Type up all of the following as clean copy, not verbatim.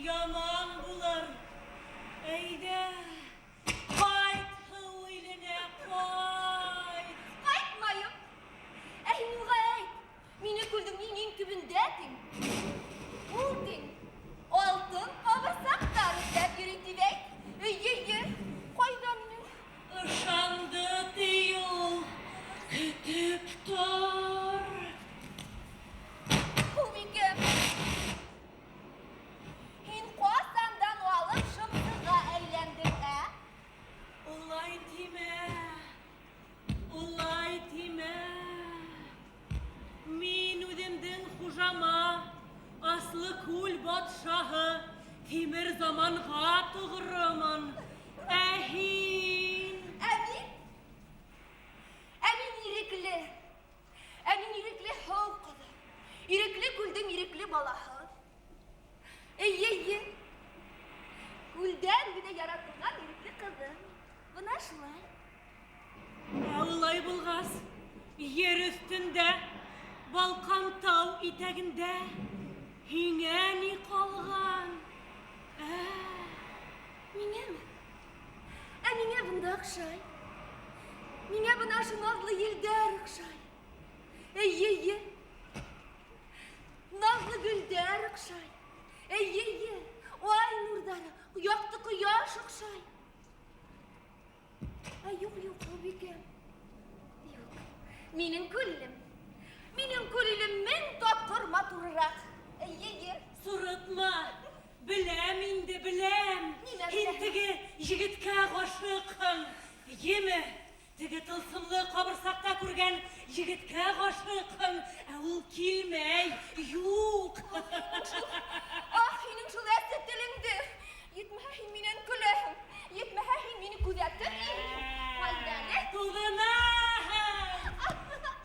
Яман булыр. Әйҙә, ҡайт һыу иленә, ҡайт! Ҡайтмайым. Ә һин уға әйт, мине күлдең иң-иң төбөндә тиң. Ул тиң, алтын ҡабырсаҡтар эҙләп йөрөй тип әйт. Эйе, эйе, ҡайҙа минең? Ышанды ти ул, көтөп тор. Һыубикәм, һин ҡасандан алып шымсыға әйләндең, ә? Улай тимә, улай тимә. Мин үҙемдең хужама, Аслыкүл батшаһы Тимер Заманға тоғромон. Ә һин? Ә мин? Ә мин ирекле. Ә мин ирекле һыу ҡыҙы. Ирекле күлдең ирекле балаһы. Эйе, эйе. Күлдән генә яратылған ирекле ҡыҙы. Бына шулай. Ә улай булғас, ер өҫтөндә, Балҡан тау итәгендә һиңә ни ҡалған? Ә? Миңәме? Ә миңә бында оҡшай. Миңә бына ошо наҙлы елдәр оҡшай. Эйе, эйе. Наҙлы гөлдәр оҡшай. Эйе, эйе. Ай нурҙары, яҡты ҡояш оҡшай. Ә юҡ, юҡ, Һыубикәм. Юҡ. Минең күл илем. Минең күл илем мең тапҡыр матурыраҡ. Эйе, эйе. Сурытма. Беләм инде, беләм. Нимә Һин беләһең? теге егеткә ғашиҡһың. Еме? Теге тылсымлы ҡабырсаҡта күргән егеткә ғашиҡһың. Ә ул килмәй. Юҡ. Ах, һинең шул әсе телеңде. Етмәһә һин минән көләһең. Етмәһә һин мине күҙәтеп йөрөйһөң. Ҡайҙа әле? Туҙынаһың.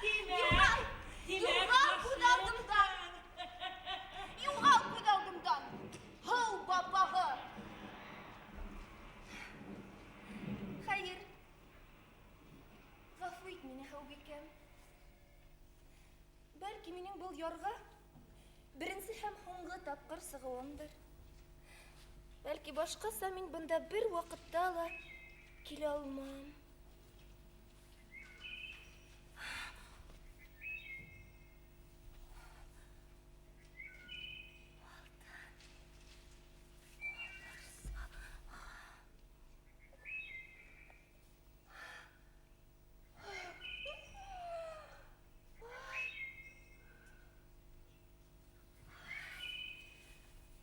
Тимәк, Юғал! тимәк, Юғал күҙ алдымдан! Юғал күҙ алдымдан! Һыу бапағы! Хәйер, ғәфү ит мине, Һыубикәм. Бәлки минең был ярға беренсе һәм һуңғы тапҡыр сығыуымдыр. Бәлки башҡаса мин бында бер ваҡытта ла килә алмам.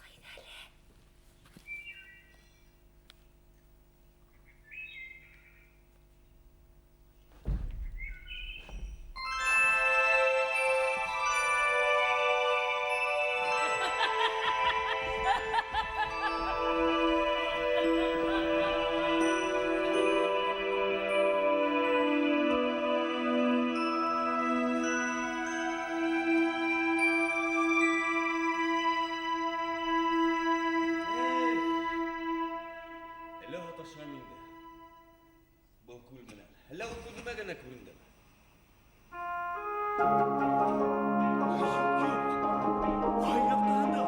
Ҡайҙа әле? Әллә һаташам инде. Был күл менән. Әллә ул күҙемә генә күрендеме? Юҡ, юҡ. Ҡай яҡтаһында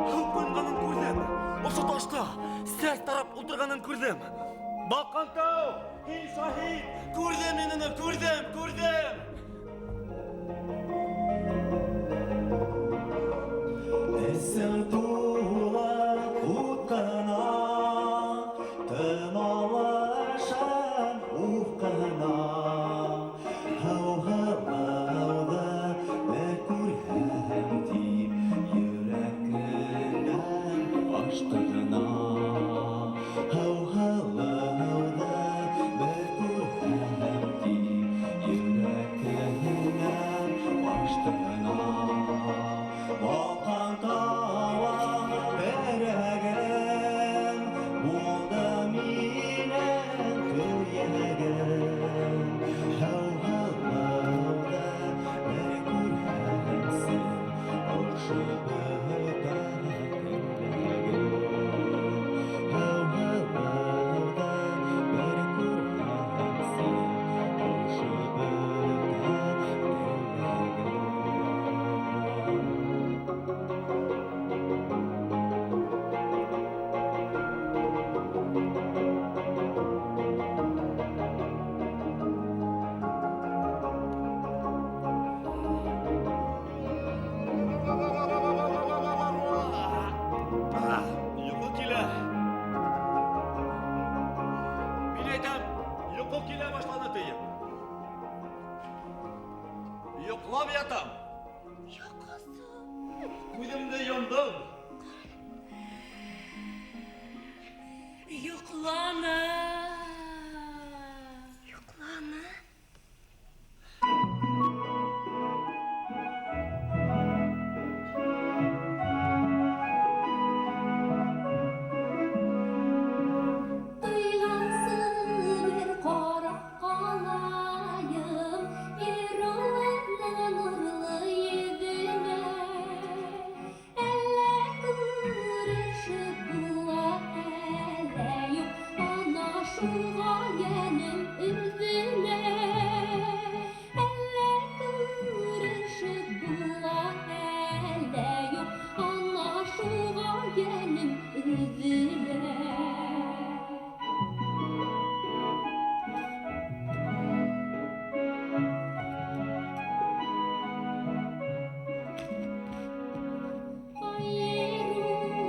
һыу ҡойонғанын күрҙем. Ошо ташта сәс тарап ултырғанын күрҙем. Балҡантау, һин шаһит. Күрҙем мин уны, күрҙем, күрҙем. Эсем тула ут ҡына, Тын алышым уф ҡына. Һыу-һылыуҙы бер күрһәм тип, Йөрәк кенәм ашҡына. Һыу-һылыуҙы бер күрһәм тип, Йөрәк Йоҡлап ятам. Йоҡосо. Күҙемде йомдом. Йоҡланы. Йоҡланы. Туйғансы бер ҡарап ҡалайым Ерулының нурлы йөҙөнә. Әллә күрешеп була, әллә юҡ, ана шуға йәнем өҙөлә. Әллә күрешеп була, әллә юҡ, ана шуға йәнем өҙөлә. Айырылып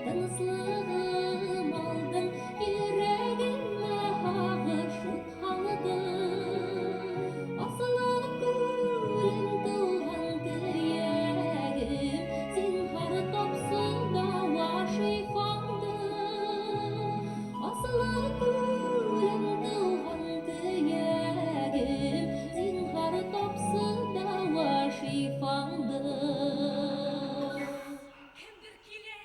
тыныслығым алдың, йөрәгемә һағыш ут һалдың. Асылы күлем, тыуған төйәгем, зинһар тапсын дауа шифаңды. Асылы күлем, тыуған төйәгем, зинһар тапсын дауа шифаңды. Кемдер килә.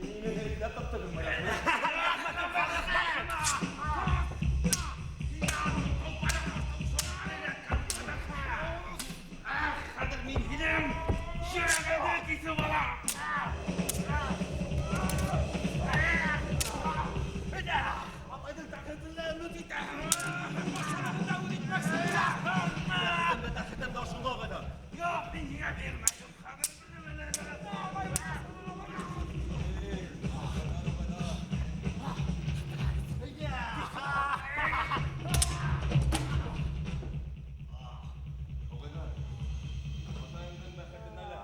Мине эҙләп таптығыҙмы? Хәҙер мин һинең йөрәгеңде киҫеп алам. Атайҙың тәхетенә өмөт итәһең. Башҡаларҙы үҙ итмәксе. Тәхетем дә, тәхетем дә ошонда, ағайҙар. Юҡ, мин һиңә бирмәйем. Хәҙер Ағайҙар, атайымдың бәхетенә лә,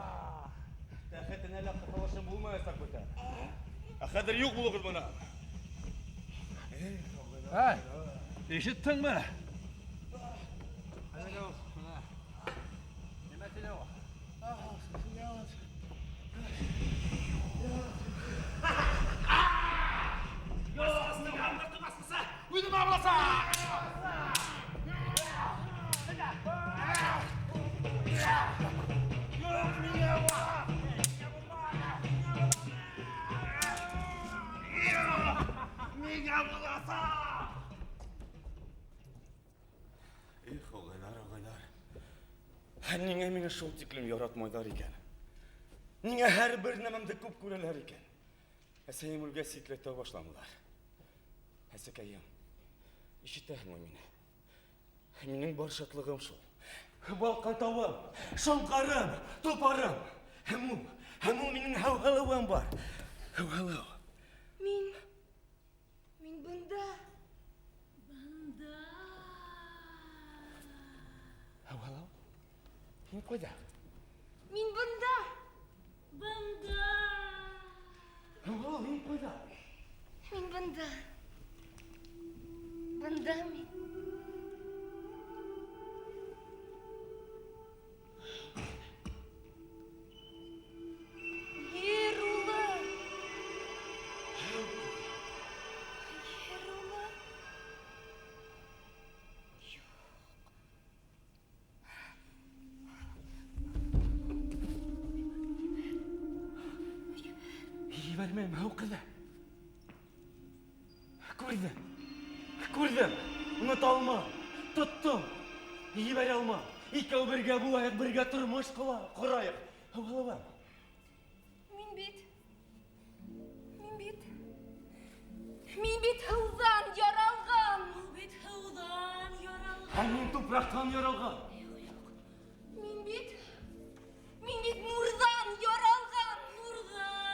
тәхетенә лә ҡыҫылышым булмаясаҡ бүтән. Ә хәҙер юҡ булығыҙ бына. Эй, ишеттеңме? Нимә тине ул? Үҙем абраса! Юҡ, миңә була! Миңә буласа! Их, ағайҙар, ағайҙар. Ә ниңә мине шул тиклем яратмайҙар икән? Ниңә һәр бер нәмәмде күп күрәләр икән? Әсәйем үлгәс ситләтә башланылар. Әсәкәйем, ишетәһеңме мине? Минең бар шатлығым шул. Балҡан тауым, шоңҡарым, толпарым. Һәм ул минең һәүһәләүем бар. Һәүһәләү. Мин бында. Бында. Һәүһәләү? Һин ҡайҙа? Мин бында. Бында. Һәүһәләү, һин ҡайҙа? Мин бында. Бында мин. Ер улы. Ер улы. Ебәрмәйем, һыу ҡыҙы. Күрҙем. Күрҙем. Онота алмам. Тоттом. Ебәрә алмам. Икәү бергә булайыҡ, бергә тормош ҡорайыҡ. Һәүһәләүем. Мин бит. Мин бит. Мин бит һыуҙан яралған. Ул бит һыуҙан яралған. Һәм мин тупраҡтан яралған. Мин бит. Мин бит нурҙан яралған. Нурҙан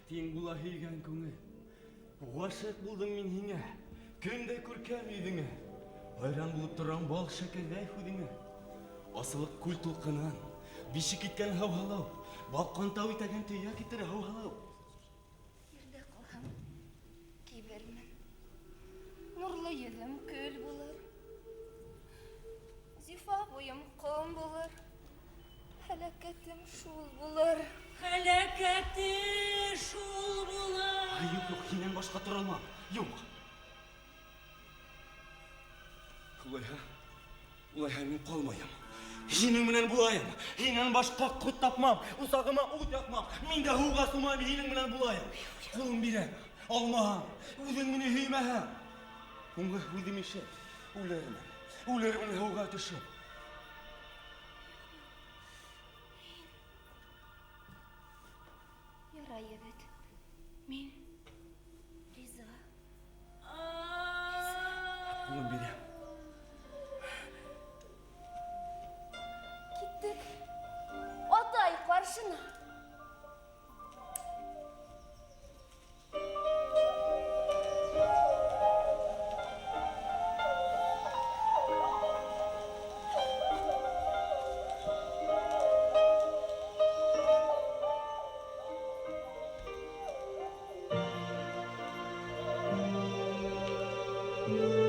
Тиң була һөйгән күңел. Ғашиҡ булдым мин һиңә, көндә күркәм йөҙөңә. Хайран булып торам бал шәкәрҙәй һүҙеңә. Асылыҡ күл тулҡынын, бишек иткән һыуһылыу, балҡан тау итәген төйәк итер һыуһылыу. Ерҙә ҡалһам, кибермен. Нурлы йөҙөм көл булыр. Зифа буйым ҡом булыр. Һәләкәтем шул булыр. Һәләкәте шул булыр. Ай, юҡ, юҡ, һинән башҡа тора алмам. Юҡ. Улайһа, улайһа мин ҡалмайым. Һинең менән булайым. Һинән башҡа ҡот тапмам. Усағыма ут яҡмам. Мин дә һыуға сумам, һинең менән булайым. Ҡулым бирәм. Алмаһаң, үҙең мине һөймәһәң. Һуңғы һүҙем ишет. Үлермен. Үлермен һыуға төшөп. Ярай, егет. Мин риза. Ҡулым бирәм. Киттек. Атай ҡаршына. Thank